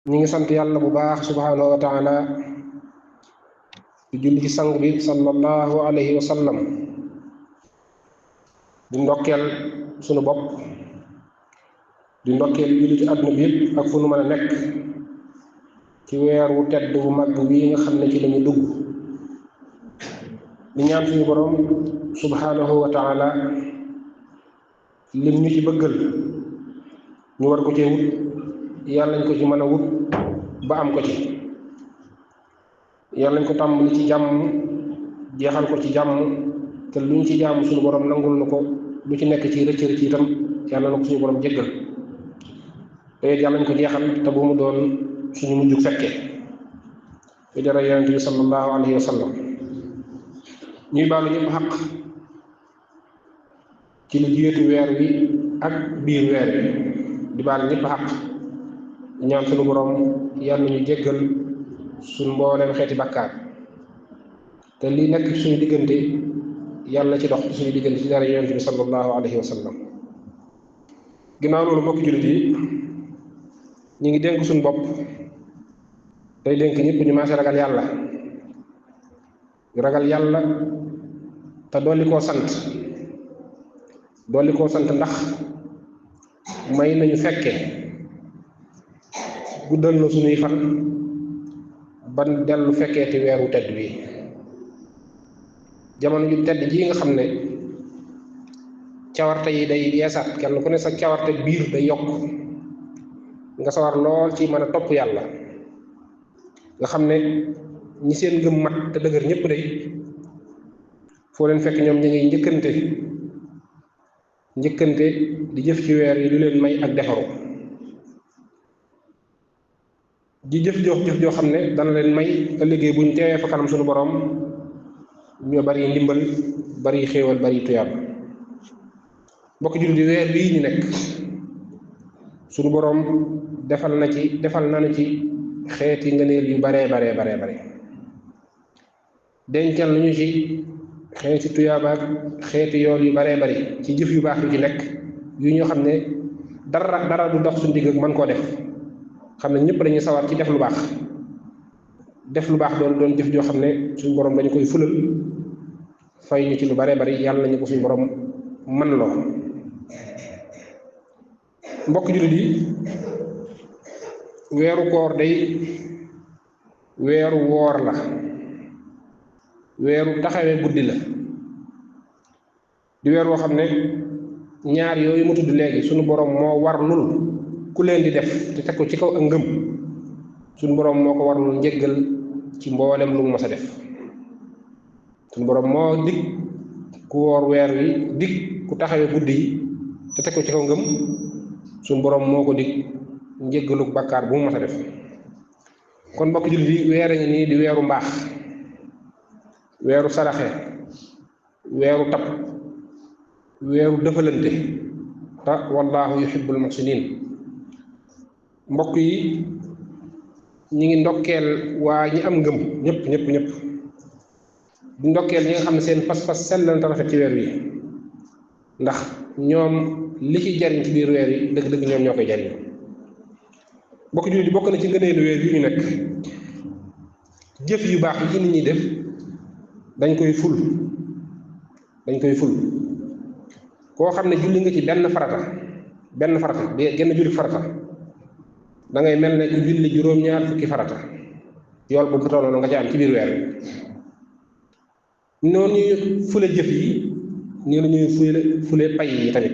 ñi ngi sant yàlla bu baax subhanahu wa taala di julli ci sang bi sallallahu alayhi wa sallam di ndokkeel sunu bopp di ndokkeel julli ci àdduna bi yëpp ak fu nu mën a nekk ci weer wu tedd wu mag bii nga xam ne ci lañu dugg di ñaan suñu borom subhanahu wa taala lim ñu ci bëggal ñu war ko cee wut yàlla nañ ko ci mën a wut ba am ko ci yàlla nañ ko tàmbali ci jàmm jeexal ko ci jàmm te luñ ci jaamu suñu borom nangul na ko lu ci nekk ci rëcc rëcc itam yàlla na ko suñu borom jéggal te yàlla nañ ko jeexal te bu mu doon suñu mujj fekke bi dara yonent bi sallallahu alayhi wa sallam ñuy baalu ñëpp xaq ci lu jiitu weer wi ak biir weer wi di baal ñëpp xaq ñaan suñu borom yàlla ñu jéggal suñ mbooleem xeeti bàkkaar te li nekk suñu diggante yàlla ci dox suñu diggante ci dara yonent bi sallallahu alayhi wa sallam ginnaaw loolu mbokki jullit yi ñu ngi dénk suñu bopp tey dénk ñëpp ñu maase ragal yàlla te dolli koo sant ndax may nañu fekke guddal na suñuy fan ban dellu fekkeeti weeru tedd wi jamono ju tedd ji nga xam ne cawarte yi day yeesaat kenn ku ne sa cawarte biir day yokk nga sawar lool ci mën a topp yàlla nga xam ne ñi seen ngëm mat te dëgër ñëpp day foo leen fekk ñoom ñu ngi njëkkante di jëf ci weer yi lu leen may ak defaru di jëf joo xam ne dana leen may ëllëgee buñ teewee fa kanam suñu borom ñoo bari ndimbal bari xéewal bari tuyaab mbokk jullit di weer bii ñu nekk suñu borom defal na ci xeeti ngëneel yu bare dencal nañu ci xeeti tuyaabaak xeeti yool yu bare ci jëf yu baax yu ci nekk yu ñoo xam ne dara du dox suñu digg ak mën koo def xam ne ñëpp dañuy sawar ci def lu baax doon jëf joo xam ne suñu borom dañu koy fulal fay ñu ci lu bare yàlla nañu ko suñu borom man loo mbokk jullit yi weeru koor day weeru woor la weeru taxawee guddi la di weer woo xam ne ñaar yooyu ma tudd léegi suñu borom moo warlul ku leen di def te teg ko ci kaw ak ngëm suñu borom moo ko warlul njëggal ci mboolem lu mu mas a def suñu borom moo dig ku woor weer wi dig ku taxawee guddi yi te teg ko ci kaw ngëm suñu borom moo ko dig njëggalu bàkkaar bu mu mas a def kon mbokk jullit yi weer a ngi nii di weeru mbaax weeru saraxe weeru tab weeru dëfalante te wallahu yuhibbul muhsinin mbokk yi ñi ngi ndokkeel waa ñi am ngëm ñëpp di ndokkeel ñi nga xam ne seen pas-pas sell na te rafet ci weer wi ndax ñoom li ci jariñ ci biir weer yi dëgg-dëgg ñoom ñoo koy jariñ mbokk jullit di bokk na ci ngëneelu weer wi ñu nekk jëf yu baax yi ci nit ñi def dañ koy ful koo xam ne julli nga ci benn farata genn julli farata da ngay mel ne ku julli juróom-ñaar fukki farata yool bu toll nga ci am ci biir weer wi noonu ñuy fule jëf yi nii la ñuy fule pay yi tamit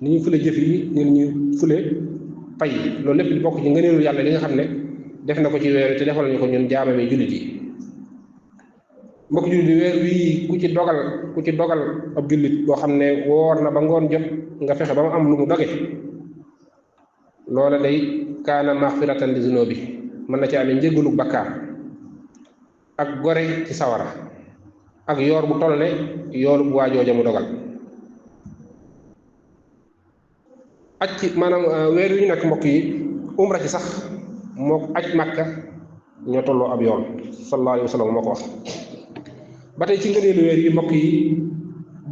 ni ñuy fule jëf yi nii la ñuy fule pay yi loolu lépp di bokk ci ngëneelu yàlla li nga xam ne def na ko ci weer wi te defal ñu ko ñun jaamame jullit yi mbokk jullit yi weer wii ku ci dogal ab jullit boo xam ne woor na ba ngoon jot nga fexe ba mu am lu mu doge loola day kaana maxfiratan li zunubi mën na ci amee njéggalu bakkaar ak gore ci sawara ak yoor bu toll ne yoolu bu waajooja mu dogal aj ci maanaam weer yu ñu nekk mbokk yi umra ci sax moo aj màkka ñoo tolloo ab yoon sallallahu alayhi wa sallam moo ko wax ba tey ci ngëneelu weer yi mbokk yi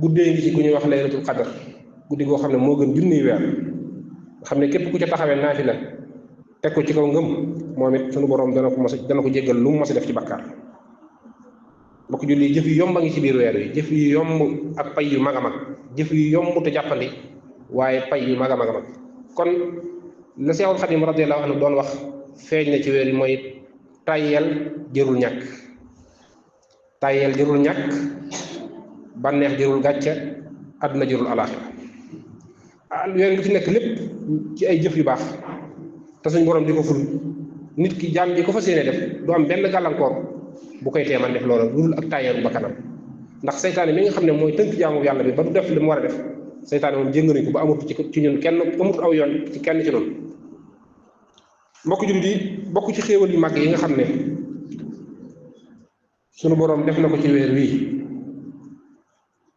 guddee ngi ci ku ñuy wax laylatul qadr guddi goo xam ne moo gën junniy weer nga xam ne képp ku ca taxawee naafila teg ko ci kaw ngëm moom it sunu borom dana ko jéggal lu mu mos a def ci bakkaar. mbokk julli jëf yu yomb a ngi ci biir weer wi, jëf yu yomb ak pay yu mag a mag, jëf yu yomb te jàppandi waaye pay yu mag a mag a mag. kon la Seexul Xadim radiyallahu anhu doon wax feeñ na ci weer wi mooy tàyyeel jërul ñàkk, tàyyeel jërul ñàkk, bànneex jërul gàcce, àdduna jërul alaaxira. weer wi ci nekk lépp ci ay jëf yu baax te suñ borom di ko ful nit ki jaam ji ko fas yéene def du am benn gàllankoor bu koy teeman def loolu lu dul ak tàyyeeru ba kanam. ndax seytaane mi nga xam ne mooy tënk jaamu yàlla bi ba du def li mu war a def, seytaane moom jéng nañ ko ba amut ci ñun kenn amut aw yoon ci kenn ci noonu. mbokk jullit yi bokk ci xéewal yu mag yi nga xam ne sunu boroom def na ko ci weer wii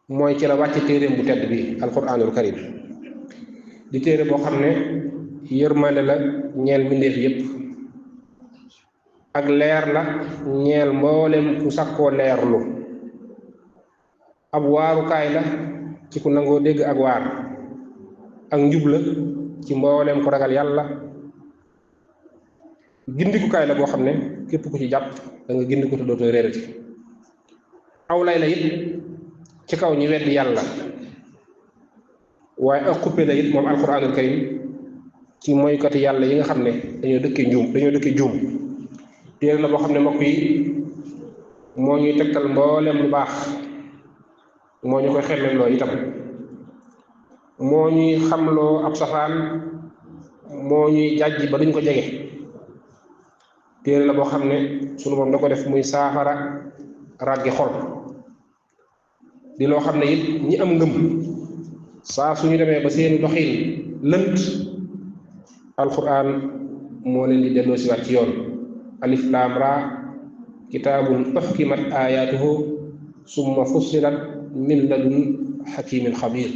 mooy ci la wàcc téeréem bu tedd bi alquranul karim di téere boo xam ne yërmande la ñeel mbindeef yépp ak leer la ñeel mboolem ku sakkoo leerlu, ab waarukaay la ci ku nangoo dégg ak waar, ak njub la ci mboolem ku ragal yàlla, gindikukaay la boo xam ne képp ku ci jàpp da nga gindiku te dootoo réerati, aw lay la it ci kaw ñi weddi yàlla, waaye ak xuppe la it moom alquranul karim ci moykati yàlla yi nga xam ne dañoo dëkkee juum. téere la boo xam ne mbokk yi moo ñuy tegtal mboolem lu baax, moo ñu koy xemmem loo itam, moo ñuy xamloo ab safaan, moo ñuy jàjj ba duñ ko jege. téere la boo xam ne sunu moom da ko def muy saafara ràggi xol, di loo xam ne it ñi am ngëm saa suñu demee ba seeni doxin lënt alquran moo leen di delloo si waat ci yoon. alif laam raa kitaabun uhkimat ayatuhu summa fussilat min ladun hakimin xabir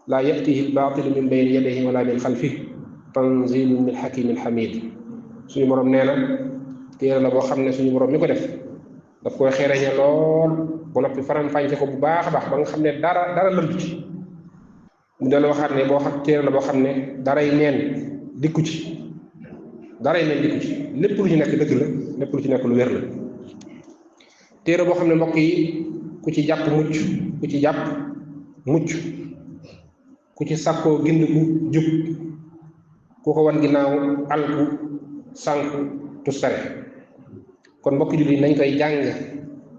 laa yatihi albaatilu min bayni yadayhi wala min xalfihi tanzilun min hakimin hamid. suñu borom nee na téere la boo xam ne suñu borom mi ko def daf koy xereñe lool ba noppi faram-fàcce ko bu baax a baax ba nga xam ne dara lënt ci. mu dal waxaat ne boo xam téere la boo xam ne daray neen dikku ci, daray neen dikku ci, lépp lu ci nekk dëgg la, lépp lu ci nekk lu wér la. téere boo xam ne mbokk yi ku ci jàpp mucc, ku ci jàpp mucc, ku ci sàkkoo gindiku jub, ku ko wan ginnaaw alku sànku tuskare. kon mbokk jullit yi nañ koy jàng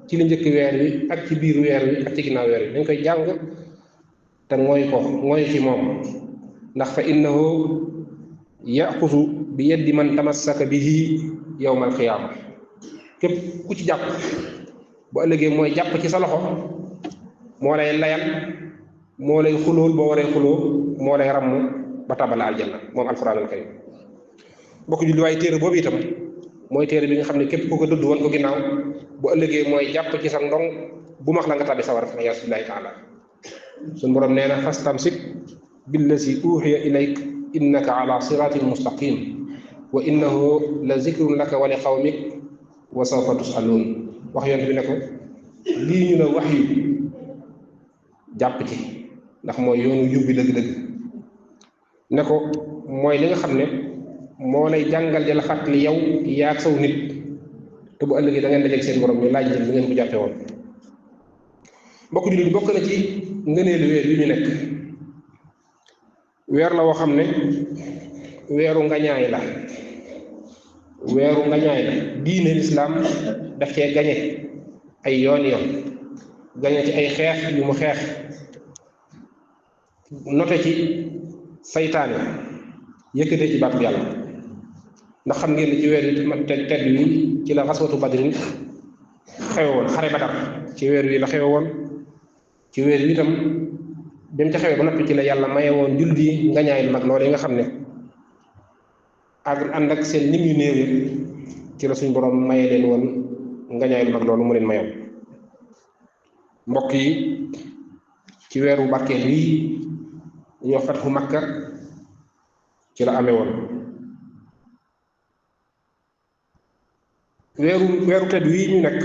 ci li njëkk weer wi ak ci biir weer wi ak ci ginnaaw weer wi nañ koy jàng te ngooy ci moom, ndax fa innahu yaxusu bi yeddi man tamassaka bihi yawma alqiyaama. képp ku ci jàpp bu ëllëgee mooy jàpp ci sa loxo, moo lay layal, moo lay xulool boo waree xuloo, moo lay ramm ba tabal aljanna moom alquranul karim. mbokk julli waaye téere boobu itam mooy téere bi nga xam ne képp ku ko dëdd woon ko ginnaaw bu ëllëgee mooy jàpp ci sa ndong bu max la nga tàbbi sawar fa yaasu billahi taala. suñu borom nee na fastamsik billasi uxiya ilayk innaka ala siratin mustaqim wa innahu la zikrun laka wa li qawmik wa sawfa tusaluun. wax yoon bi ne ko lii ñu la wax yi jàpp ci, ndax mooy yoonu yubbi dëgg-dëgg. ne ko mooy li nga xam ne moo lay jàngal di la fàttali yow yaa ak saw nit, te bu ëllëgee da ngeen dajeeg seen borom ñu laaj leen bi ngeen ko jàppee woon. mbokk jullit bokk na ci ngëneelu weer yi ñu nekk, weer la woo xam ne weeru ngañaay la, weeru ngañaay la. diine lislaam daf cee gañe ay yoon gañe ci ay xeex yu mu xeex, note ci saytaane, yëkkatee ci baatu yàlla. ndax xam ngeen ne ci weer yi tedd yi ci la xaswatu badrin xewe woon, xare Badar ci weer wi la xewe woon. ci weer wi itam dem ca xewe ba noppi ci la yàlla maye woon jullit yi ngañaay lu mag loolu yi nga xam ne ak ànd ak seen lim yu néew yi ci la suñ borom maye leen woon ngañaay lu mag loolu mu leen mayoon. mbokk yi ci weeru barkeel wii ñoo fatxu Makka ci la amee woon. weeru tedd wii ñu nekk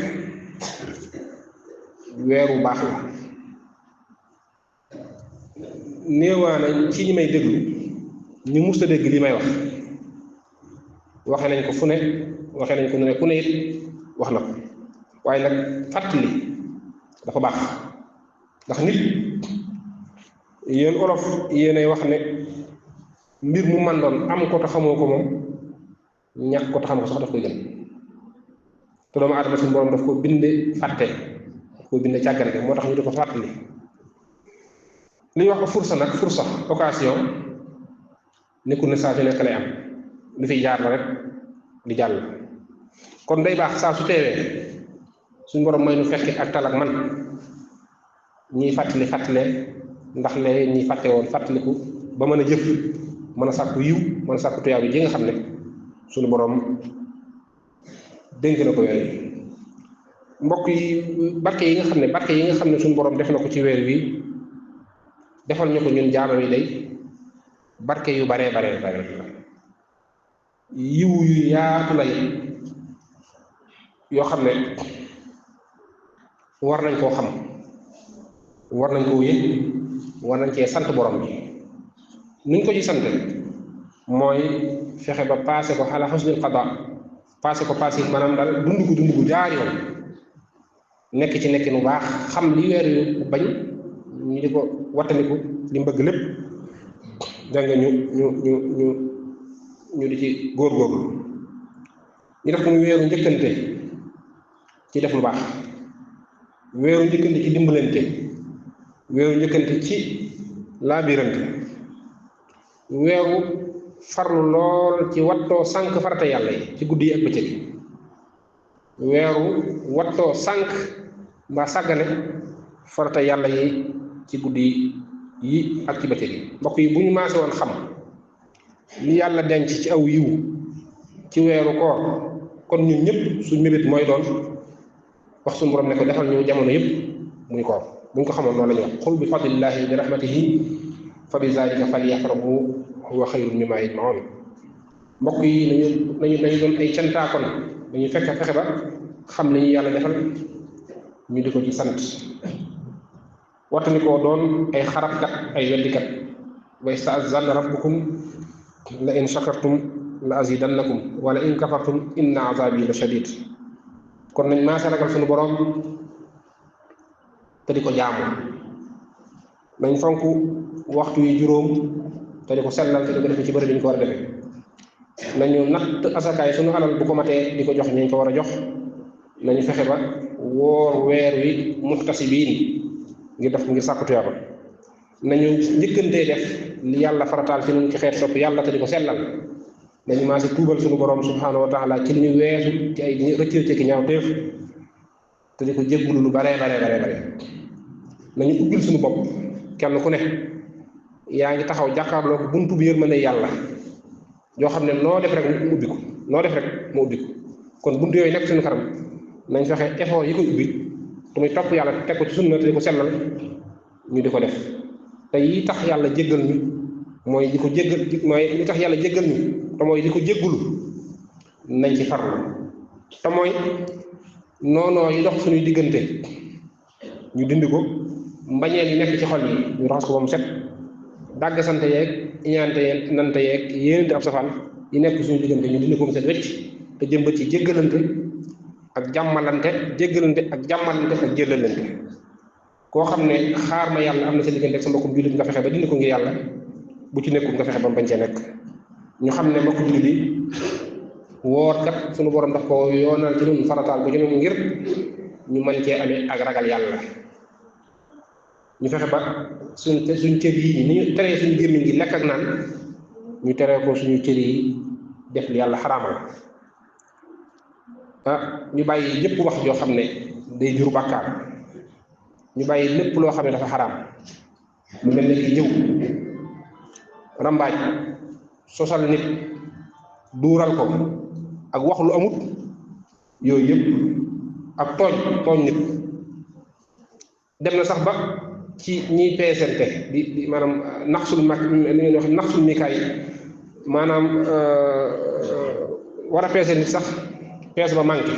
weeru baax la. néewaana ci ñi may déglu ñu musta dégg li may wax waxe nañ ko fu ne waxe nañ ko ne ku ne it wax na ko waaye nag fàttali dafa baax ndax nit yéen olof yéenay wax ne mbir mu man doon am ko te xamoo ko moom ñàkk ko te xam ko sax daf koy gën te doomu aadama suñu borom daf ko binde fàtte daf ko binde càggante moo tax ñu di ko fàttali li ñuy wax ko fursa nag fursa occasion nekkul ne saa su nekk lay am lu fiy jaar la rek di jàll kon day baax saa su teewee suñu borom may nu fekke ak tal ak man ñiy fàttale ndax lee ñiy fàtte woon fàttaliku ba mën a jëf mën a sàkku yiw mën a sàkku tuyaab yi ji nga xam ne suñu borom dénk na ko weer yi mbokk yi barke yi nga xam ne suñu borom def na ko ci weer wi defal ñu ko ñun jaamam yi day barke yu bare yiw yu yaatu lay yoo xam ne war nañ koo xam war nañ koo yëg war nañ cee sant borom bi nuñ ko ci sant mooy fexe ba passé ko ala husnul qada passé maanaam daal dund gu jaar yoon nekk ci nekk nu baax xam li weer yu bañ ñu di ko wattandiku li mbëgg lépp danga ñu di ci góorgóorlu ñu def ko mu weeru njëkkante ci def lu baax weeru njëkkante ci dimbalante weeru njëkkante ci laabirante weeru farlu lool ci wattoo sànq farata yàlla yi ci guddi yi ak bëccëg yi weeru wattoo sànq mbaa sàggane farata yàlla yi ci guddi yi ak ci bëccëg yi mbokk yi bu ñu maase woon xam li yàlla denc ci aw yiw ci weeru koor kon ñun ñëpp suñ mébét mooy doon wax suñu borom ne ko defal ñu jamono yëpp muy koor bu ñu ko xamoon noonu la ñuy wax qul bi fadlillahi bi rahmatihi fa bi zalika falyafrahu huwa xayrun mimma yajmaun mbokk yi nañu doon ay cantaakoon dañuy fexe ba xam li ñu yàlla defal ñu di ko ci sant wattani koo doon ay xarabkat ay weddikat wa ista'azzana rabbukum la in shakartum la azidannakum wala in kafartum inna azabi la shadid kon nañ maase ragal suñu borom te di ko jaamu nañ fonk waxtu yi juróom te di ko sellal te di ko defe ci bëri dañ ko war a defe nañu natt asakaay suñu alal bu ko matee di ko jox ñu ko war a jox nañu fexe ba woor weer wi muxtasibiin ngir sàkku tuyaaba nañu njëkkantee def li yàlla farataal ci ñun ci xeet sopp yàlla te di ko sellal nañu maase tuubal suñu borom subhanahu wa taala ci li ñu weesu ci ay rëcc ki ñaaw téef te di ko jéggulu lu bare nañu ubbil suñu bopp kenn ku ne yaa ngi taxaw jàkkaarloo ko buntu bi yërmande yàlla yoo xam ne noo def rek mu ubbi ko kon buntu yooyu nekk suñu kanam nañ fexe effort yi koy ubbi te muy topp yàlla teg ko ci sunna te di ko sellal ñu di ko def te yi tax yàlla jéggal ñu mooy di ko jéggal mooy li tax yàlla jéggal ñu te mooy di ko jéggulu nañ ci farlu te mooy noonoo yi dox suñuy diggante ñu dindi ko mbañeel yi nekk ci xol yi ñu raxas ko ba mu set dàgg sante yeeg iñaante yeeg nante yeeg yéenante ab safaan yi nekk suñu diggante ñu dindi ko mu set wecc te jëmbat ci jéggalante ak jàmmalante ak jéllalante koo xam ne xaar ma yàlla am na sa diggante ak sa mbokkum jullit nga fexe ba dindi ko ngir yàlla bu ci nekkul nga fexe ba mu bañ cee nekk ñu xam ne mbokku jullit yi woor kat suñu borom daf ko yoonal ci ñun farataal ko ci ñun ngir ñu mën cee amee ak ragal yàlla ñu fexe ba suñ cër yi ni ñu teree suñu gémmiñ gi lekk ak naan ñu teree ko suñu cër yi def li yàlla xaraamal ñu bàyyi yépp wax joo xam ne day jur bàkkaar ñu bàyyi lépp loo xam ne dafa xaraam lu mel ne ki jëw rambaaj sosal nit duural ko ak wax lu amut yooyu yëpp ak tooñ nit dem na sax ba ci ñiy peesante di maanaam naxsul mikaay maanaam war a peese nit sax peese ba manqué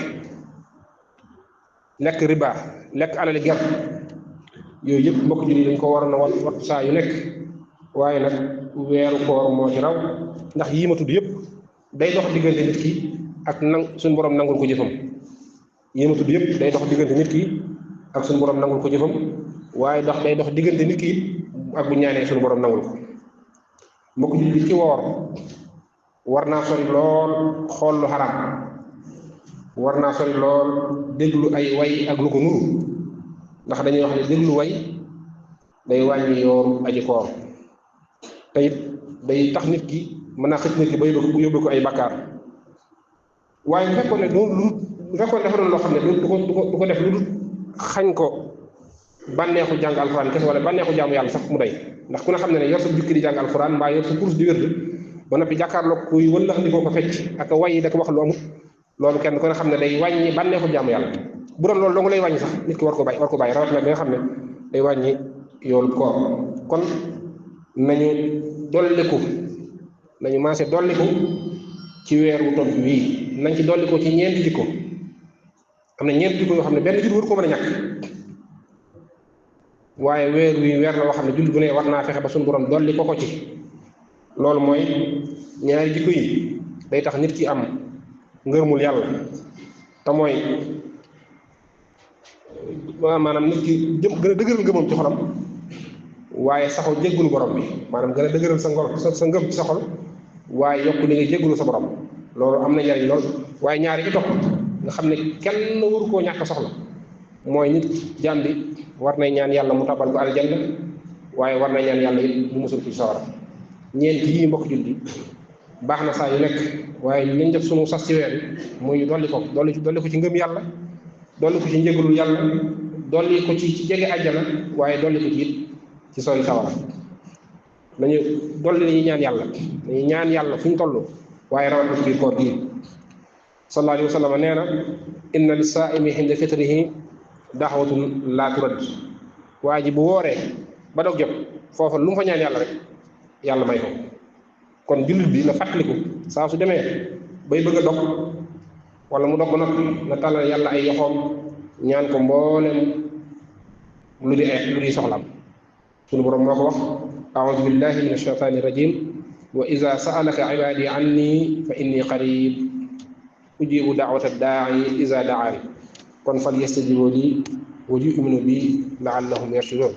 lekk riba lekk alali ger yooyu yëpp mbokk jullit dañ ko waroon a wattu saa yu nekk waaye nag weeru koor moo ci raw ndax yii ma tudd yëpp day dox diggante nit ki ak suñu borom nangul ko jëfam yi ma tudd yëpp day dox diggante nit ki ak suñu borom nangul ko jëfam waaye day dox diggante nit ki ak bu ñaanee suñu borom nangul ko mbokk jullit ci woor war naa sori lool xool lu xaraam war naa sori lool déglu ay way ak lu ko nuru ndax dañuy wax ne déglu way day wàññi yooru aji koor te it day tax nit ki mën naa xëcc nit ki ba yóbbu ko ay bakkaar waaye bu fekkoon ne doon bu fekkoon dafa doon loo xam ne du ko def lu dul xañ ko bànneexu jàng alxuraan kese wala bànneexu jaamu yàlla sax mu doy ndax ku ne xam ne ne yor sa jukki di jàng alxuraan mbaa yor sa course di wérd ba noppi jàkkaarloo kuy wala andi ko fecc ak way yi da ko wax lu amut loolu kenn ku ne xam ne day wàññi bànneexu jaamu yàlla bu doon loolu dong lay wàññi sax nit ki war ko bàyyi rawatina bi nga xam ne day wàññi yoolu koor kon nañu dolliku nañu maase dolliku ci weer wu toll wii nañ ci dolliku ci ñeenti jikko am na ñeenti jikko yoo xam ne benn jikko waru ko mën a ñàkk waaye weer wi weer la woo xam ne jullit bu ne war naa fexe ba suñu borom dolli ko ci loolu mooy ñaari jikko yi day tax nit ki am ngërmul yàlla te mooy maanaam nit ki gën a dëgëral ngëmam ci xolam waaye saxoo jéggulu borom bi maanaam gën a dëgëral sa ngëm ci sa xol waaye yokk li nga jéggulu sa borom loolu am na njariñ lool waaye ñaari ci topp nga xam ne kenn waru koo ñàkk soxla mooy nit jaam bi war nay ñaan yàlla mu tabal ko aljanna waaye war nay ñaan yàlla it mu musul ci sawara ñeent yii mbokk julli baax na saa yu nekk waaye ñu def sunu sas ci weer bi muy dolli ko ci ngëm yàlla dolli ko ci njëgalul yàlla dolli ko ci jege àjjana waaye dolli ko ci it ci sori sawara nañu dolli nañu ñaan yàlla nañu ñaan yàlla fu ñu toll waaye rawat na ci biir koor gii sallallahu alayhi wa sallam nee na inna lis-saa'imi inda fitrihi daxwatun laa turad waa ji bu wooree ba dog jot foofa lu mu fa ñaan yàlla rek yàlla may ko kon jullit bi na fàttaliku saa su demee bay bëgg a dog wala mu dog ba noppi na tàllal yàlla ay yoxoom ñaan ko mboolem lu di soxlaam sunu borom moo ko wax a'uudu billahi min ash-shaytaani rajim wa iza sa'alaka ibaadi anni fa inni qarib ujibu da'wata daa'i iza da'aani kon fal yastajibu li wa yu'minu bi la'allahum yarshudun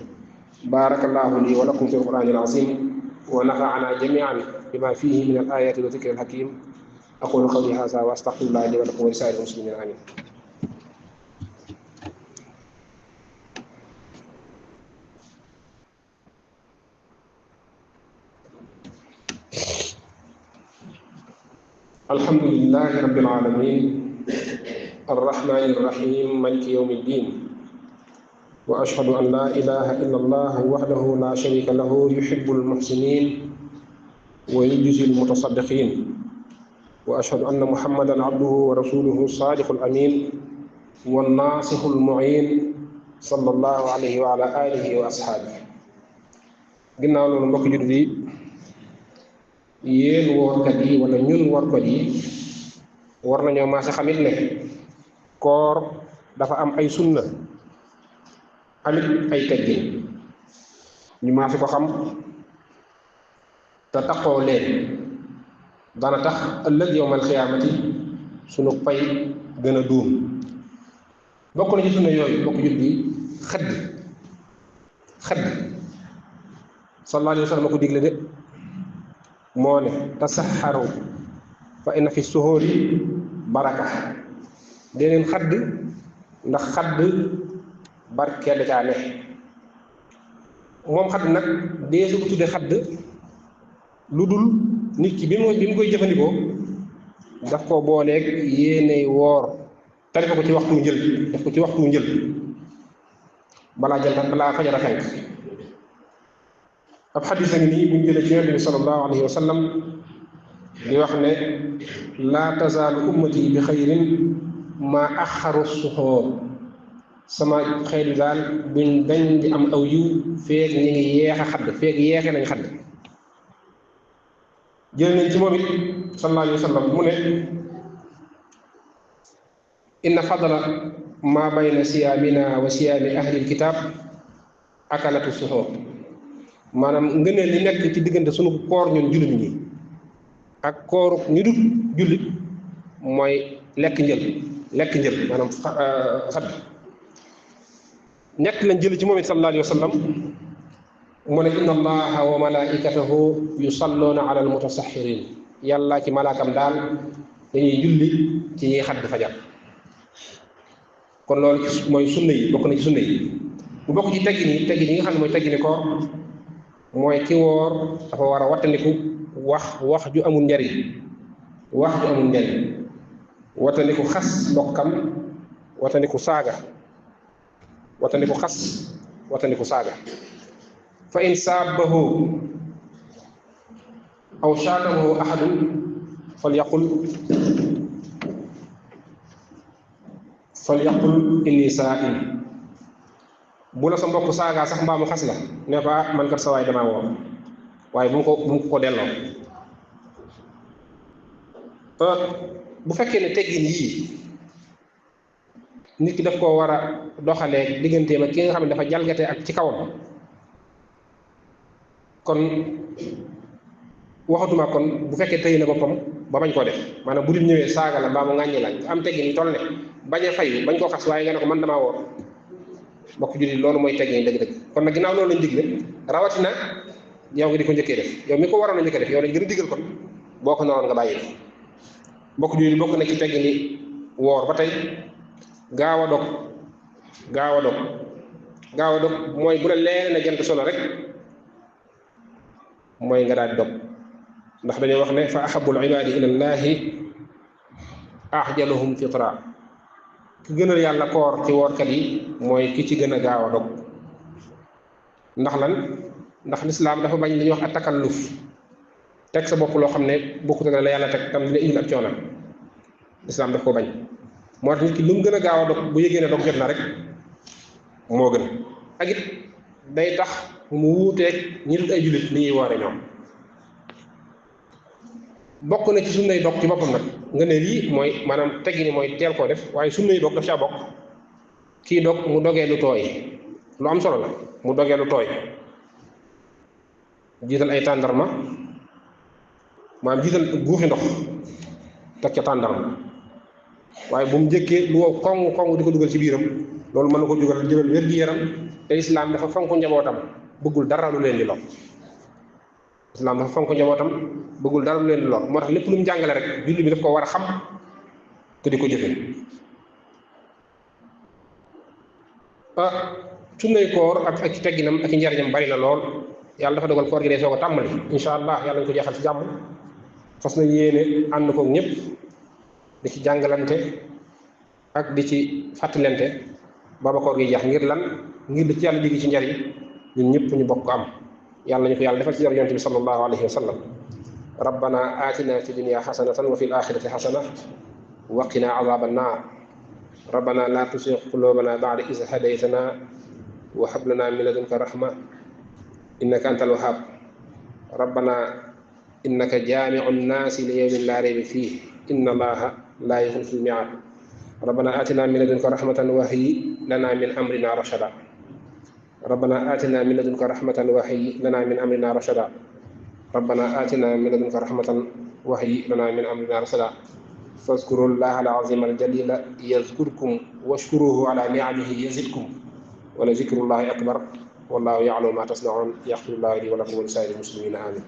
barakallahu li wa lakum fi al-qur'ani al-azim wa nafa'ana jami'an bima fihi min al-ayati wa dhikri al-hakim aqulu qawli hadha wa astaghfirullaha li wa lakum wa li sa'iril muslimin amin الحمد لله رب العالمين الرحمن الرحيم مالك يوم الدين وأشهد أن لا إله إلا الله وحده لا شريك له يحب المحسنين ويجزي المتصدقين وأشهد أن محمدا عبده ورسوله الصادق الأمين والناصح المعين صلى الله عليه وعلى آله وأصحابه ginnaaw loolu mbokk jullit yi yéen woorkat yi wala ñun woorkat yi war nañoo maase xamit ne koor dafa am ay sunna amit ay teggin ñu maase ko xam te taxoo leen dana tax ëllëg yowmal xiyaamati sunu pay gën a duum bokk na ci sunna yooyu bokk jullit yi xëdd sallallahu alayhi wa sallam ko digle de moo ne tasaxaru fa inna fi suhuri baraka dee leen xadd ndax xadd barke da caa ne moom xadd nag dee su ko tudde xadd lu dul nit ki bi mu koy jëfandikoo daf ko booleeg yéeney woor tari ko ci waxtu njël daf ko ci waxtu njël balaa fajar a fenk ab xadis a ngi nii buñ jëlee ci yonent bi sallallahu alayhi wa sallam di wax ne laa tazaalu ummati bi xayrin ma axaru suxoor sama xeet yi daal duñ dañ di am aw yiw feeg ñi ngi yeex a xadd feeg yeexe nañ xadd jël nañ ci moom it sallallahu alayhi wa sallam mu ne inna fadla ma bayna siyaamina wa siyaami ahlil kitaab akalatu suxoor maanaam ngëneel li nekk ci diggante sunu koor ñun jullit ñi ak kooru ñu dut jullit mooy lekk njël maanaam xat ñett lañ jël ci moom it sallallahu alayhi wa sallam mu ne inna allaha wa malaikatahu yusalluna ala almutasaxirin yàlla ci malaakam daal dañuy julli ci ñiy xadd fajar kon loolu mooy sunna yi bokk na ci sunna yi bu bokk ci teggin yi nga xam ne mooy teggini koor mooy ki woor dafa war a wattandiku wax ju amul njariñ wattandiku xas mbokkam wattandiku saaga fa in saabahu aw shaatamahu ahadun falyaqul inni saa'im bu la sa mbokk saagaa sax mbaa mu xas la ne ko man kat sa waay damaa woor waaye bu mu ko delloo bu fekkee ne teggin yii nit ki daf koo war a doxalee digganteem ak ki nga xam ne dafa jalgate ak ci kawam kon waxatuma kon bu fekkee tëy na boppam ba bañ koo def maanaam bu nit ñëwee saaga la mbaa mu ŋàññi la am teggin yi toll ne bañ a fayu bañ koo xas waaye nga ne ko man damaa woor mbokk jullit loolu mooy teggin dëgg-dëgg kon nag ginnaaw loolu lañ digle rawatina yow nga di ko njëkkee def yow mi ko waroon a njëkkee def yow lañ gën a digal kon boo ko naroon nga bàyyi def mbokk jullit bokk na ci teggin yi woor ba tey gaaw a dog mooy bu la leer na jant solo rek mooy nga daal di dog ndax dañoo wax ne fa ahabul ibadi ila llahi ahjaluhum fitra ki gënal yàlla koor ci woorkat yi mooy ki ci gën a gaaw a dog ndax lan ndax lislaam dafa bañ li ñuy wax ak takalluf teg sa bopp loo xam ne bokkut ak la yàlla teg tam dina indil ab coono lislaam daf ko bañ moo tax nit ki lu mu gën a gaaw a dog bu yëgee ne dog jot na rek moo gën ak it day tax mu wuuteeg ñi dul ay jullit ni ñuy woore ñoom bokk na ci sunnay dog ci boppam nag nga ne lii mooy maanaam teggi ni mooy teel koo def waaye sunnay dog daf caa bokk kii dog mu dogee lu tooy lu am solo la mu dogee lu tooy jiital ay tàndarma maanaam jiital guuxi ndox teg ca tàndarma waaye bu mu njëkkee lu wow koŋ di ko dugal ci biiram loolu mën na ko jural wér-gi-yaram te islaam dafa fonk njabootam bëggul dara lu leen di lor moo tax lépp lu mu jàngale rek julli bi daf ko war a xam te di ko jëfe sunnay koor ak ci tegginam ak i njariñam bari na lool yàlla dafa dogal koor gi day soo ko tàmmali incha allah yàlla ñu ko jeexal ci jàmm fas na yéene ànd ko ñëpp di ci jàngalante ak di ci fàttalante ba koor gi jeex ngir lan ngir di ci yàlla digg ci njariñ ñun ñëpp ñu bokk am yàlla nañu ko yàlla defal ci jar yonent bi sallallahu alayhi wa sallam rabbana atina fi dunya xasanatan wa fi l axirati xasana wa qina adaba annar rabbana la tuzigh qulubana ba'da idh hadaytana wa hab lana min ladunka rahma innaka antal wahhab rabbana innaka jami'u nnaasi li yawmin la rayba fihi inna allaha la yukhlifu l-mi'ad rabbana atina min ladunka rahmatan wa hayyi lana min amrina rashada rabbana atina min ladunka rahmatan wa hayyi lana min amrina rashada rabbana atina min ladunka rahmatan wa hayyi lana min amrina rashada fazkuru llaha al-azima al-jalila yazkurkum washkuruhu ala ni'amihi yazidkum wa la zikrullahi akbar wallahu ya'lamu ma tasna'un yaghfirullahu li wa lakum wa li sa'iril muslimina amin